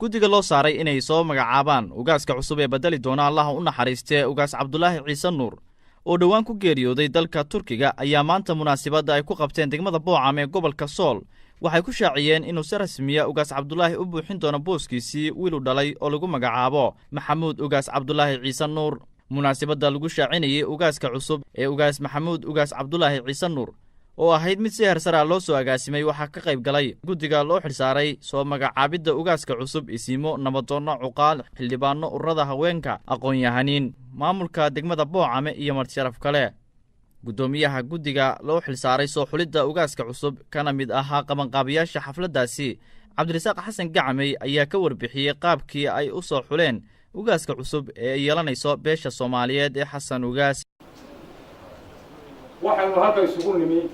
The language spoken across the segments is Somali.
Guddiga loo saaray inay soo magacaabaan ugaaska cusub ee bedeli doona, Allaha u naxariistee, Ugaas Cabdulaahi Ciise Nuur oo dhowaan ku geeriyooday dalka Turkiga, ayaa maanta munaasabadda ay ku qabteen degmada Boocam ee gobolka Sool waxay ku shaaciyeen inuu si rasmiya Ugaas Cabdulaahi u buuxin doono booskiisii wiil u dhalay oo lagu magacaabo Maxamuud Ugaas Cabdulaahi Ciise Nuur. Munaasabadda lagu shaacinayey ugaaska cusub ee Ugaas Maxamuud Ugaas Cabdulaahi Ciise Nuur oo ahayd mid si heersara loo soo agaasimay, waxaa ka qayb galay guddiga loo xilsaaray soo magacaabidda ugaaska cusub, isiimo, nabadoonno, cuqaal, xildhibaano, ururada haweenka, aqoon-yahaniin, maamulka degmada Boocame iyo martisharaf kale. Guddoomiyaha guddiga loo xilsaaray soo xulidda ugaaska cusub, kana mid ahaa qabanqaabiyaasha xafladdaasi, Cabdirasaaq Xasan Gacmey, ayaa ka warbixiyey qaabkii ay u soo xuleen ugaaska cusub ee ay yeelanayso beesha Soomaaliyeed ee Xasan Ugaas. Waxaynu halka isugu nimi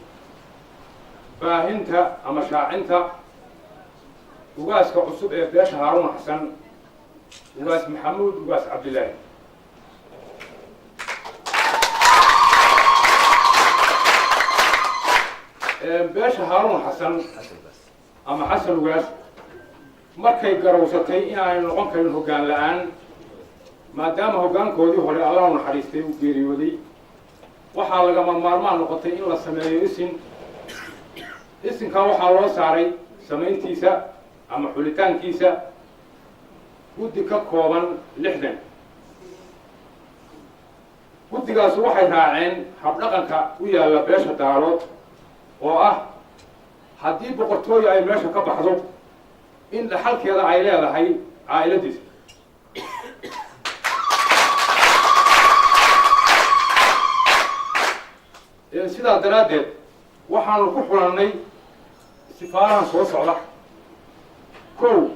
baahinta ama shaacinta ugaaska cusub ee beesha Haaruun Xasan, Ugaas Maxamuud Ugaas Cabdilaahi. Beesha Haaruun Xasan ama Xasan Ugaas markay garowsatay inaanay noqon karin hoggaan la-aan, maadaama hoggaankoodii hore, Allah u naxariistay, uu geeriyooday, waxaa lagama maarmaan noqotay in la sameeyo isin. Isinkaa waxaa loo saaray samayntiisa ama xulitaankiisa guddi ka kooban 60. Guddigaasu waxay raaceen habdhaqanka u yaalla beesha Daarood oo ah haddii boqortooyo ay meesha ka baxdo in dhaxalkeeda ay leedahay caa'iladiisa. Sidaa daraaddeed waxaanu ku xulannay sifaarahan soo socda. Kow,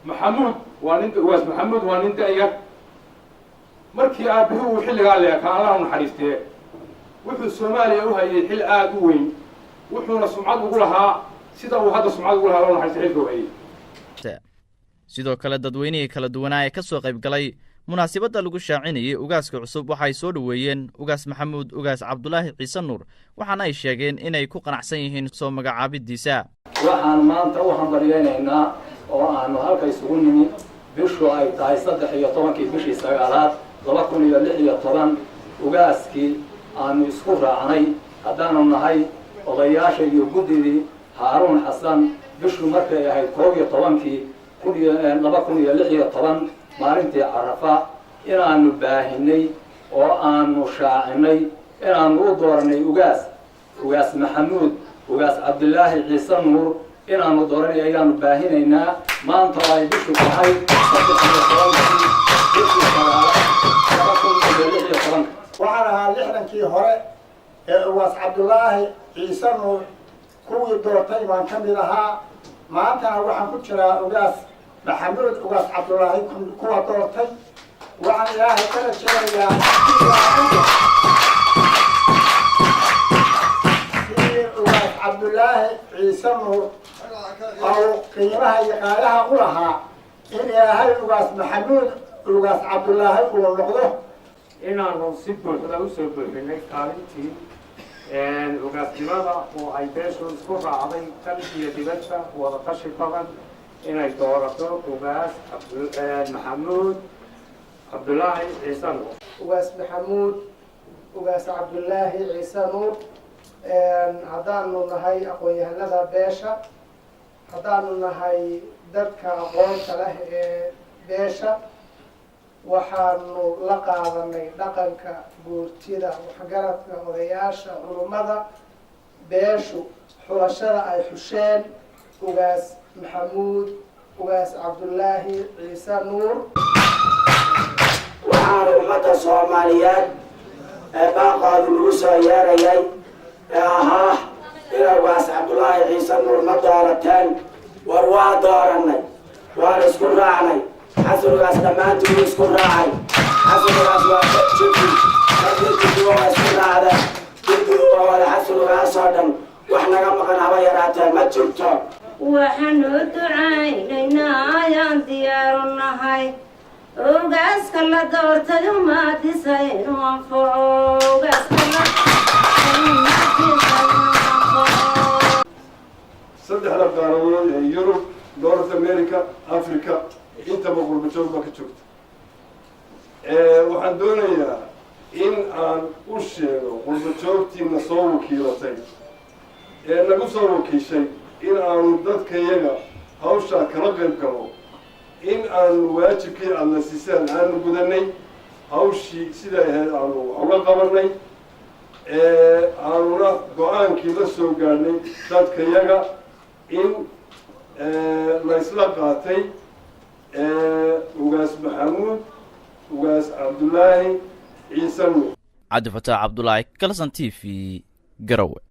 Maxamuud waa nin, Ugaas Maxamuud waa nin da-yar. Markii aabbihi uu xilligaa leekaa, Allah u naxariistee, wuxuu Soomaaliya u hayay xil aada u weyn, wuxuuna sumcad ugu lahaa sida uu hadda sumcad ugu lahaa, Allah u naxariiste, xilka u hayay. Sidoo kale dadweynihii kala duwanaa ee ka soo qayb galay munaasabadda lagu shaacinayey ugaaska cusub waxay soo dhoweeyeen Ugaas Maxamuud Ugaas Cabdulaahi Ciise Nuur, waxaana ay sheegeen inay ku qanacsan yihiin soo magacaabidiisa. Waxaan maanta u hambalyaynaynaa oo aanu halka isugu nimi, bishu ay tahay 13-kii bishii sagaalaad 2016, ugaaskii aanu isku raacnay haddaanu nahay odayaasha iyo guddidii Haaruun Xasan, bishu markay ahayd 11-kii kun iyo 2016, maalintii Carafa, inaanu baahinay oo aanu shaacinay inaanu u dooranay ugaas Maxamuud Ugaas Cabdilaahi Ciise Nuur inaanu dooranay ayaanu baahinaynaa maanta oo ay bishu tahay 13-kii bishii sagaalaad 2016-ka. Waxaan ahaa 60-kii hore ee Ugaas Cabdulaahi Ciise Nuur kuwii doortay baan ka mid ahaa. Maantana waxaan ku jiraa Ugaas Maxamuud Ugaas Cabdulaahi kuwa doortay. Waxaan Ilaahay ka rajeynayaa sidii Ugaas Cabdulaahi Ciise Nuur ou qiimaha iyo qaayaha u lahaa in Ilaahay Ugaas Maxamuud Ugaas Cabdulaahi uu noqdo. Inaanu si buuxda usoo buuxinay kaalintii ugaasnimada oo ay beeshu isku raacday dal iyo dibadba, wada tashi badan, inay doorato Ugaas Maxamuud Cabdulaahi Ciise Nuur. Ugaas Maxamuud Ugaas Cabdulaahi Ciise Nuur, haddaanu nahay aqoon-yahanada beesha, haddaanu nahay dadka aqoonta leh ee beesha, waxaanu la qaadanay dhaqanka guurtida, waxgaradka, odayaasha, culummada beeshu xulashada ay xusheen Ugaas Maxamuud Ugaas Cabdulaahi Ciise Nuur. Waxaana ummadda Soomaaliyeed ee baaqoodu lagu soo yeerayay ee ahaa ina Ugaas Cabdulaahi Ciise Nuur ma doorateen? War waa dooranay, waana isku raacnay. Xasan Ugaas dhammaantii wuu isku raacay. Xasan Ugaas waa jibi jibiwa, waa isku raacdeen jibigu, waa wada Xasan Ugaas oo dhan. Wax naga maqan haba yaraatee ma jirto. Waxaanu ducaynaynaa ayaan diyaaru nahay ugaaska la doortay umaadisa inuu anfaco, ugaaska la umaadisa inuu anfaco. Saddexda qaaradood ee Yurub. North America, Africa, intaba qurbajoog baa ka joogta. Waxaan doonayaa in aan u sheego qurbajoogtiina soo wakiilatay ee nagu soo wakiishay in aanu dadkayaga hawshaa kala qayb galno, in aanu waajibkii aadna siisaan aanu gudanay, hawshii siday ahayd aanu wax uga qabanay, aanuna go-aankii la soo gaadhnay dadkayaga in la isla qaatay Ugaas Maxamuud Ugaas Cabdulaahi Ciise Nuur. Cabdifataax Cabdulaahi, Kalson TV, Garowe.